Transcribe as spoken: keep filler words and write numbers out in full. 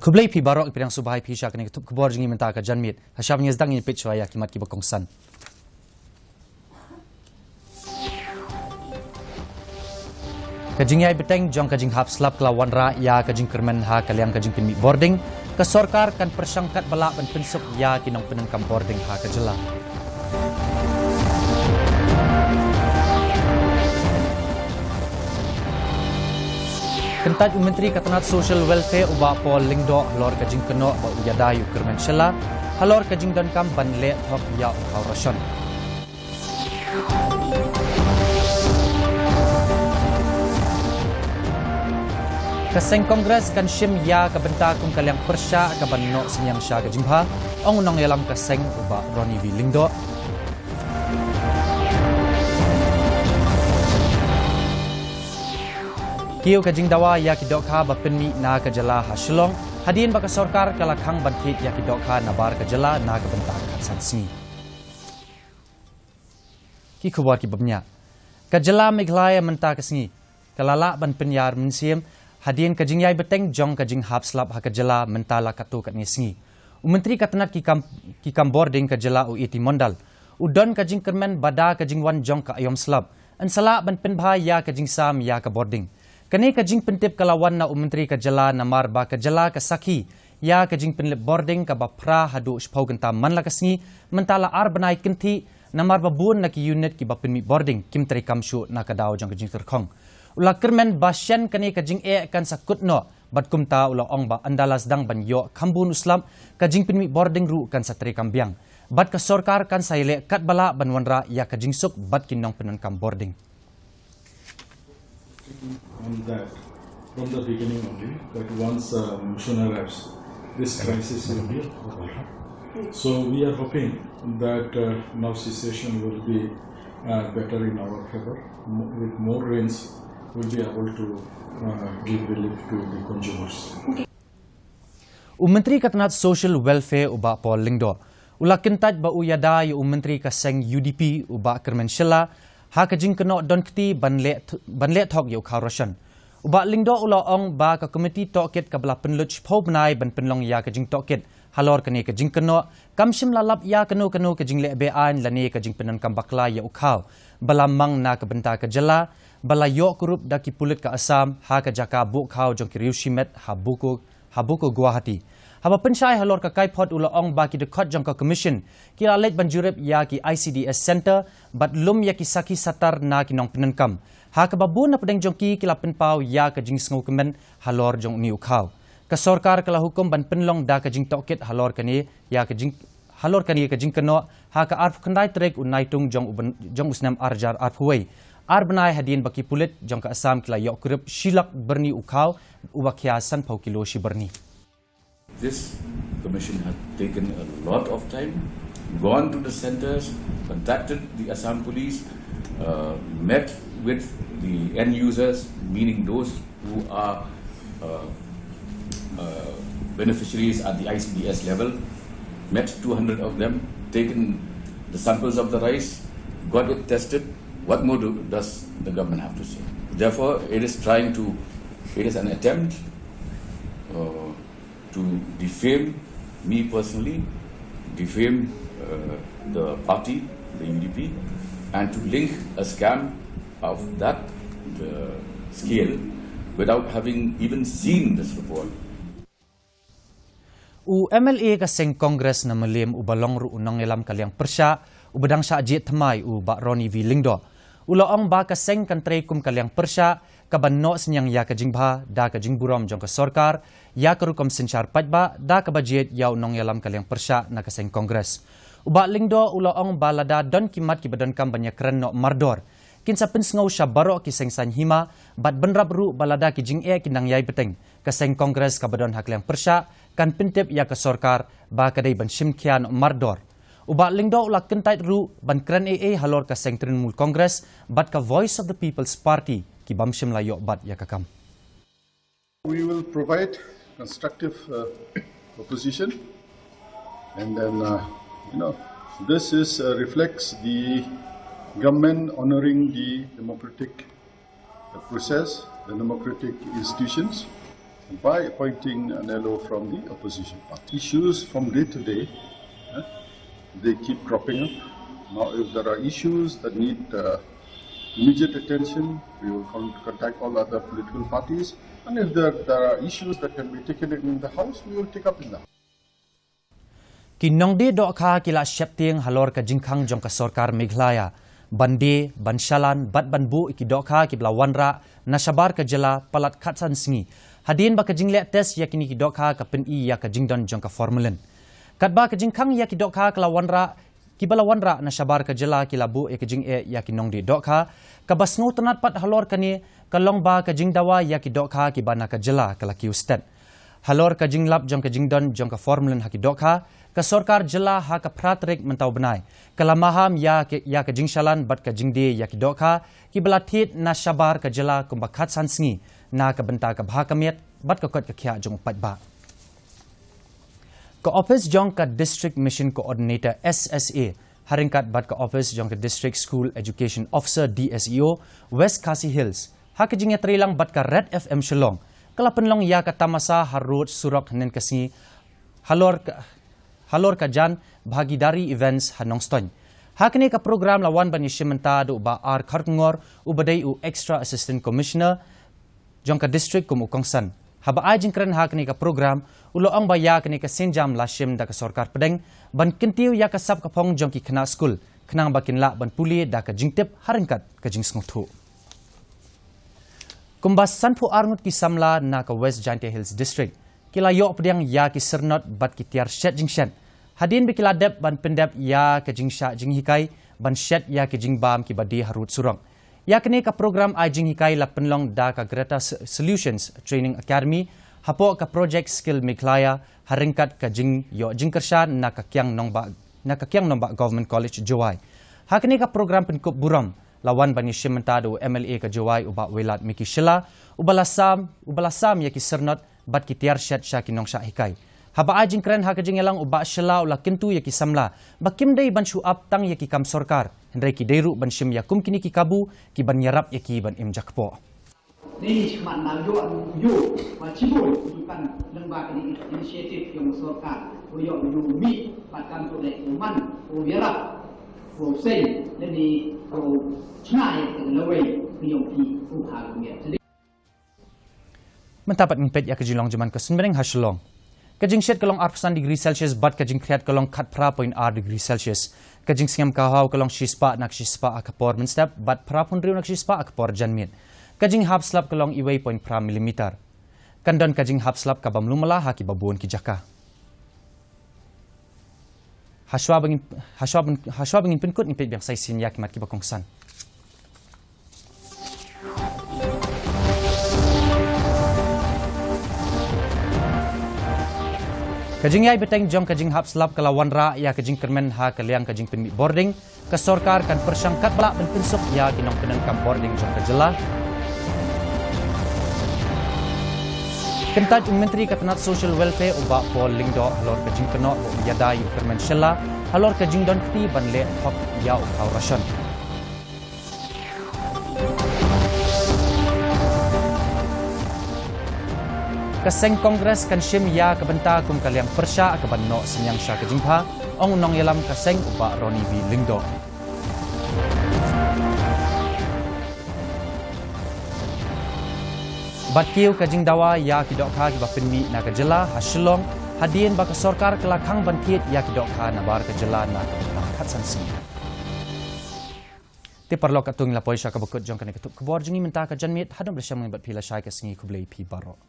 Khublei phi baroh, phi dang sngewbha ïa phi sha kane ka thup khubor jong ngi mynta ka janmiet. Ha shwa ban ïa sdang ngin peit shuwa ïa ki mat kiba kongsan. Ka jingïai bteng jong ka jinghap slap ka la wanrah ïa ka jingkyrmen ha ka liang ka jingpynmih bording. Ka sorkar kan pyrshang katba lah ban pynsuk ïa ki nongpyndonkam bording ha ka jylla. Kyntait u Myntri ka tnat Social Welfare u Bah Paul Lyngdoh halor ka jingkynnoh ba u ïada ïa u Kyrmen Shylla halor ka jingdonkam ban leh thok ïa u khaw ration. Ka seng Congress kan shim ïa ka bynta kum ka liang pyrshah kaban noh synñiang sha ka jingbha, ong u nongïalam ka seng u Bah Ronnie V Lyngdoh. Kiew ka jingdawa ïa ki dohkha ba pynmih na ka jylla ha Shillong, hadien ba ka sorkar ka la khang ban thied ïa ki dohkha nabar ka jylla na ka bynta khatsan sngi. Ki khubor kiba bniah. Ka jylla Meghalaya mynta ka sngi ka la lah ban pynïar mynsiem hadien ka jingïai bteng jong ka jinghap slap ha ka jylla mynta la katto katne sngi. U Myntri ka tnat ki kam, ki kam bording ka jylla u A T Mondal u don ka jingkyrmen ba da ka jingwan jong ka aïom slap, yn sa lah ban pynbha ïa ka jingsam ïa ka bording. Kane ka jingpyntip ka la wan na u Myntri ka jylla namar ba ka jylla ka sakhi ïa ka jingpynlip bording kaba phra haduh shiphew kynta man la ka sngi, mynta la ar bnai kynthih, namar ba bun na ki unit kiba pynmih bording kim treikam shuh na ka daw jong ka jingtyrkhong. U la kyrmen ba shen kane ka jingeh kan sa kut noh, bad kumta u la ong ba ynda la sdang ban ïoh kham bun u slap, ka jingpynmih bording ruh kan sa treikam biang. Bad ka sorkar kan sa ïaleh katba lah ban wanrah ïa ka jingsuk bad ki nongpyndonkam bording. On that from the beginning only, that once a monsoon arrives, this crisis will be over. So we are hoping that uh, now situation will be uh, better in our favor. Mo- With more rains, we'll be able to uh, give relief to the consumers. U Myntri ka tnat Social Welfare u Bah Paul Lyngdoh u la kyntait ba u ïada ïa u Myntri ka seng U D P u Bah Kyrmen Shylla ha ka jingkynnoh don kti ban leh th- ban leh thok ïa u khaw ration. U Bah Lyngdoh u la ong ba ka komiti tohkit kaba la pynlut shiphew bnai ban pynlong ïa ka jingtohkit halor kane ka jingkynnoh kam shym la lap ïa kano kano ka jingleh be-aiñ lane ka jingpyndonkam bakla ïa u khaw ba la mang na ka bynta ka jylla ba la ïoh kurup da ki pulit ka Assam ha ka jaka buh khaw jong ki riew shimet ha Boko ha Boko Guwahati. Haba pynshai halor ka kaiphod u la ong ba ki dkhot jong ka commission ki la leit ban jurip ïa ki I C D S centre bad lum ïa ki sakhi satar na ki nongpyndonkam. Ha kaba bun na pdeng jong ki ki la pynpaw ïa ka jingsngewkmen halor jong une u khaw. Ka sorkar ka la hukum ban pynlong da ka jingtohkit halor kane ïa ka jing halor kane ka jingkynnoh ha ka arphew khyndai tarik u Naitung jong u byn- jong u snem ar hajar arphew wei. Ar bnai hadien ba ki pulit jong ka Assam ki la ïoh kurup shi lak byrni u khaw uba khia sanphew kilo shi byrni. This commission had taken a lot of time, gone to the centers, contacted the Assam police, uh, met with the end users, meaning those who are uh, uh, beneficiaries at the I C D S level, met two hundred of them, taken the samples of the rice, got it tested. What more do, does the government have to say? Therefore, it is trying to, it is an attempt uh, to defame me personally, defame uh, the party, the U D P, and to link a scam of that uh, scale without having even seen this report. U M L A ka seng Congress na Mylliem uba long ruh u nongïalam ka liang pyrshah uba dang shah jied thymmai u Bah Ronnie V Lyngdoh u la ong ba ka seng kan trei kum ka liang pyrshah kaban noh synñiang ïa ka jingbha da ka jingburom jong ka sorkar ïa ka rukom synshar paidbah da kaba jied ïa u nongïalam ka liang pyrshah na ka seng Congress. U Bah Lyngdoh u la ong ba lada don ki mat kiba donkam ban ïakren noh mardor, kin sa pynsngew sha baroh ki seng saiñ hima bad bynrap ruh ba lada ki jingeh ki nang ïai bteng, ka seng Congress kaba don ha ka liang pyrshah kan pyntip ïa ka sorkar ba ka dei ban shim khia noh mardor. U Bah Lyngdoh u la kyntait ruh ban kren ei ei halor ka seng Trinamool Congress bad ka Voice of the People's Party ki bym shym la ïoh bat ïa ka kam. We will provide constructive uh, opposition, and then uh, you know this is uh, reflects the government honoring the democratic uh, process, the democratic institutions. By appointing an L O from the opposition party. Issues from day to day, eh, they keep cropping up. Now, if there are issues that need uh, immediate attention, we will con- contact all other political parties. And if there, there are issues that can be taken in the House, we will take up in the House. Ki nongdie dohkha ki la sheptieng halor ka jingkhang jong ka sorkar Meghalaya ban die, ban shalan bad ban buh ïa ki dohkha kiba la wanrah na shabar ka jylla palat khatsan sngi, hadien ba ka jingleh test ïa kine ki dohkha ka pyni ïa ka jingdon jong ka formalin. Katba ka jingkhang ïa ki dohkha ka la wanrah, kiba la wanrah na shabar ka jylla ki la buh ïa ka jingeh ïa ki nongdie dohkha. Kaba sngewtynnat pat halor kane ka long ba ka jingdawa ïa ki dohkha kiba na ka jylla ka la kiew stet. Halor ka jinglap jong ka jingdon jong ka formalin ha ki dohkha, ka sorkar jylla ha ka phra tarik mynta u bnai ka la maham ïa ka, ïa ka jingshalan bad ka jingdie ïa ki dohkha kiba la thied na shabar ka jylla kumba khatsan sngi na ka bynta ka bha ka miat bad ka koit ka khiah jong u paidbah. Ka ophis jong ka District Mission Coordinator, S S A, ha ryngkat bad ka ophis jong ka District School Education Officer, D S E O, West Khasi Hills, ha ka jingïatreilang bad ka Red F M Shillong, ka la pynlong ïa ka tamasa ha rud surok hynnin ka sngi halor ka, halor ka Jan Bhagidari Events ha Nongstoiñ. Ha kane ka program la wan ban ïashim bynta da u Bah R Kharkongor, uba dei u Extra Assistant Commissioner jong ka district kum u kongsan. Haba ai jingkren ha kane ka program, u la ong ba ïa kane ka sienjam la shim da ka sorkar pdeng ban kyntiew ïa ka sap ka phong jong ki khynnah skul, khnang ba kin lah ban pule da ka jingtip ha ryngkat ka jingsngewthuh. Kumba sanphew ar ngut ki samla na ka West Jaintia Hills District ki la ïoh pdiang ïa ki syrnod bad ki tiar shet jingshet, hadien ba ki la dep ban pyndep ïa ka jingshah jinghikai ban shet ïa ki jingbam kiba die ha rud surok. Ïa kane ka program ai jinghikai la pynlong da ka Greta S-, Solutions Training Academy hapoh ka Project Skill Meghalaya ha ryngkat ka jingïoh jingkyrshan na ka Kiang Nangbah, na ka Kiang Nangbah Government College, Jowai. Ha kane ka program pynkup burom la wan ban ïashim bynta da u M L A ka Jowai, u Bah Wailadmiki Shylla, uba la sam, uba la sam ïa ki syrnod bad ki tiar shet sha ki nongshah hikai. Haba ai jingkren ha ka jingïalang, u Bah Shylla u la kyntu ïa ki samla ba kim dei ban shu ap tang ïa ki kam sorkar, hynrei ki dei ruh ban shim ïa kum kine ki kabu kiban ïarap ïa ki ban im jakpoh. Ni shmat na ïoh ïoh wa chibo tukan lengba kini initiative yang sorkar, u ïoh ïoh mi pat kam tu dei u man u ïarap u sei leni u chna ïa ka lawei ki ïoh ki u ha ku ïa. Mynta pat ngin peit ïa ka jinglong jingman ka suiñ bneng ha Shillong. Ka jingshet ka long arphew san degree Celsius bad ka jingkhriat ka long khatphra point ar degree Celsius. Ka jingsngem ka haw ka long shispah na ka shispah ha ka por mynstep bad phraphew hynriew na ka shispah ha ka por janmiet. Ka jinghap slap ka long iwei point phra millimeter. Kan don ka jinghap slap kaba mluh mala ha kiba bun ki jaka. Hashwa ba ngin, hashwa ba ngin, hashwa ba ngin pynkut, ngin peit biang sa shisien ïa ki mat kiba kongsan. Ka jingïai bteng jong ka jinghap slap ka la wanrah ïa ka jingkyrmen ha ka liang ka jingpynmih bording. Ka sorkar kan pyrshang katba lah ban pynsuk ïa ki nongpyndonkam bording jong ka jylla. Kyntait u Myntri ka tnat Social Welfare, u Bah Paul Lyngdoh, halor ka jingkynnoh ba u ïada ïa u Kyrmen Shylla halor ka jingdon kti ban leh hok ïa u khaw ration. Ka seng Congress kan shim ïa ka bynta kum ka liang pyrshah kaban noh synñiang sha ka jingbha, ong u nongïalam ka seng, u Bah Ronnie V Lyngdoh. Bad kiew ka jingdawa ïa ki dohkha kiba pynmih na ka jylla ha Shillong, hadien ba ka sorkar ka la khang ban thied ïa ki dohkha nabar ka jylla na ka bynta khatsan sngi. Te paralok, katto ngi la poi sha kaba kut jong kane ka tup khubor jong ngi mynta ka janmiet, haduh ba la ïashem ngi bad phi lashai ka sngi, khublei phi baroh.